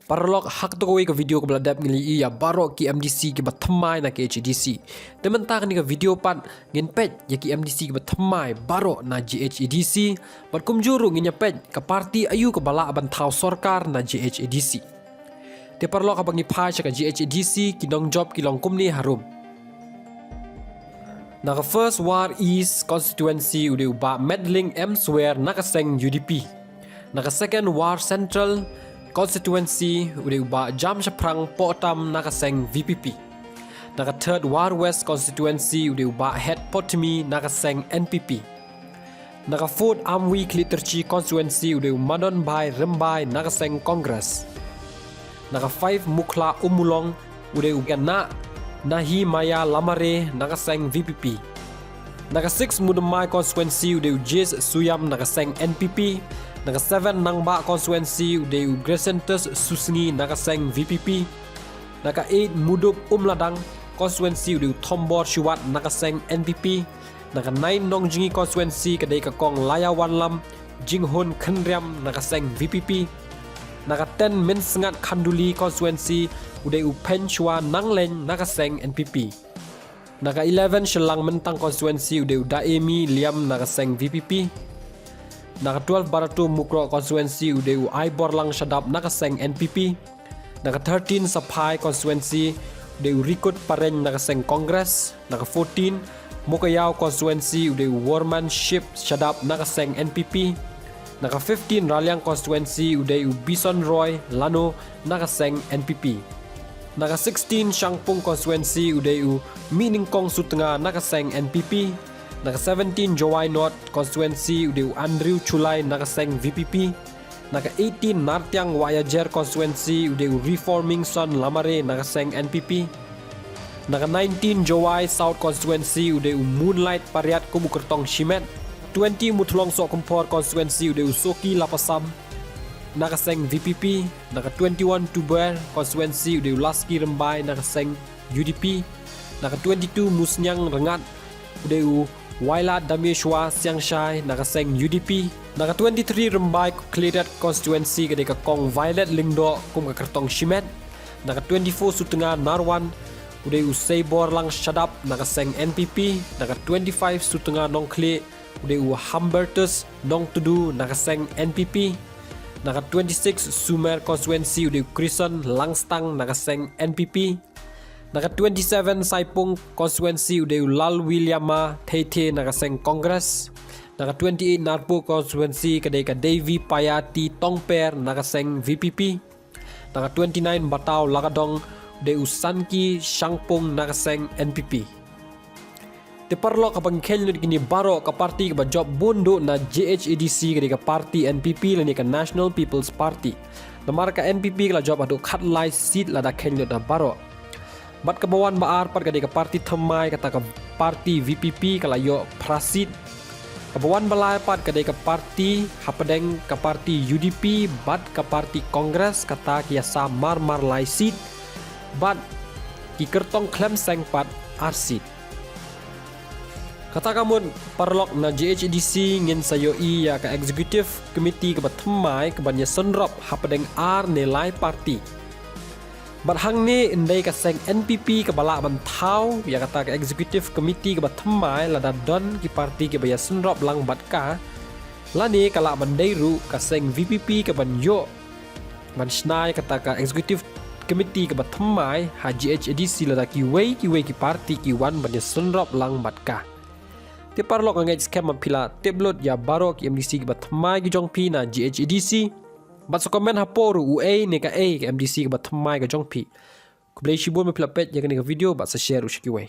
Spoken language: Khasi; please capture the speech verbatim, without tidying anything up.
Paralok, ha kato kawei ka video kaba la dep ngi la ïohi ïa baroh ki M D C kiba thymmai na K H A D C. Te mynta kane ka video pat ngin peit ïa ki M D C kiba thymmai baroh na G H A D C, bad kumjuh ruh ngin ïa peit ka party aïu kaba lah ban thaw sorkar na G H A D C. Te paralok, haba ngi phai sha ka G H A D C, ki nongjop ki long kumne harum. Na ka First War East constituency u dei u Bah Medling M Swer na ka seng U D P. Na ka Second War Central constituency u dei u Bah Jamshaphrang Pohtam na ka seng V P P. Na ka Third War West constituency u dei u Bah Het Potmi na ka seng N P P. Na ka Fourth Amwi Khliehtyrshi constituency u dei u Madon Bhai Rymbai na ka seng Congress. Na ka Five Mukhla Ummulong u dei u Bah Nahimaya Lamare na ka seng V P P. Na ka Six Mudummai constituency u dei u Jis Suyam na ka seng N P P. Na ka Seven Nangbah constituency u dei u Crescentus Susngi na ka seng V P P. Na ka Eight Mudup Umladang constituency u dei u Thombor Shuwat na ka seng N P P. Na ka Nine Nongjngi constituency ka dei ka Kong Laya Wanlam Jinghun Khynriam na ka seng V P P. Na ka Ten Mynsngat Khanduli constituency u dei u Phenshwa Nangleng na ka seng N P P. Na ka Eleven Shillong Myntang constituency u dei u Daemi Liam na ka seng V P P. Na ka Twelve Barato Mukroh constituency u dei u Aiborlang Shadap na ka seng N P P. Na ka Thirteen Saphai constituency u dei u Rikut Pareng na ka seng Congress. Na ka Fourteen Mokayao constituency u dei u Worman Ship Shadap na ka seng N P P. Na ka Fifteen Raliang constituency u dei u Bison Roy Lano na ka seng N P P. Na ka Sixteen Shangpung constituency u dei u Mihningkong Sutnga na ka seng N P P. Na ka Seventeen Jowai North constituency u dei u Andrew Chulai na ka seng V P P. Na ka Eighteen Nartiang Wahiajer constituency u dei u Reforming Son Lamare na ka seng N P P. Na ka Nineteen Jowai South constituency u dei u Moonlight Pariat kum u kyrtong shimet. Twenty Muthlong Sohkymphor constituency u dei u Soki Lapasam na ka seng V P P. Na ka Twenty-one Tuber constituency u dei u Laski Rymbai na ka seng U D P. Na ka Twenty-two Musniang Rngat u dei u Wailadmynshuwa Siangshai na ka seng U D P. Na ka Twenty-three Rymbai Khliehriat constituency ka dei ka Kong Violet Lyngdoh kum ka kyrtong shimet. Na ka Twenty-four Sutnga Narwan u dei u Seiborlang Shadap na ka seng N P P. Na ka Twenty-five Sutnga Nongkhlieh u dei u Humbertus Nongtudu na ka seng N P P. Na ka Twenty-six Sumer constituency u dei u Krison Langstang na ka seng N P P. Na ka Twenty-seven Saipung constituency u dei u Lalwiliama Theithe na ka seng Congress. Na ka Twenty-eight Narpuh constituency ka dei ka Devi Payati Tongper na ka seng V P P. Na ka Twenty-nine Batau Lakadong u dei u Sanki Shangpung na ka seng N P P. Te paralok, haba ngi kheiñ lut kine baroh, ka party kaba jop bun duh na G H A D C ka dei ka party N P P lane ka National People's Party. Namar ka N P P ka la jop haduh khatlai seat lada kheiñ lut na baroh. Bad kaba wan ba ar pat ka dei ka party thymmai, kata ka party V P P ka la ïoh phra seat. Kaba wan ba lai pat ka dei ka party hapdeng ka party U D P bad ka party Congress, kata ki ïa sam mar mar lai seat. Bad ki kyrtong khlem seng pat ar seat. Kata ka mut paralok, na G H A D C ngin sa ïohi ïa ka executive committee kaba thymmai kaban ïa synrop hapdeng ar ne lai party. Bad hangne yn dei ka seng N P P kaba lah ban thaw ïa kata ka executive committee kaba thymmai lada don ki party kiba ïa synrop lang bad ka. Lane ka lah ban dei ruh ka seng V P P kaban ïoh ban shna ïa kata ka executive committee kaba thymmai ha G H A D C lada kiwei kiwei ki party ki wan ban ïa synrop lang bad ka. Te paralok, nga ngeit skhem ba phi la tip lut ïa baroh ki M D C kiba thymmai ki jong phi na G H A D C. Bad sa comment hapoh ruh uei ne kaei ka M D C kaba thymmai ka jong phi. Khublei shibun ba phi la peit ïa kane ka video bad sa share ruh sha kiwei.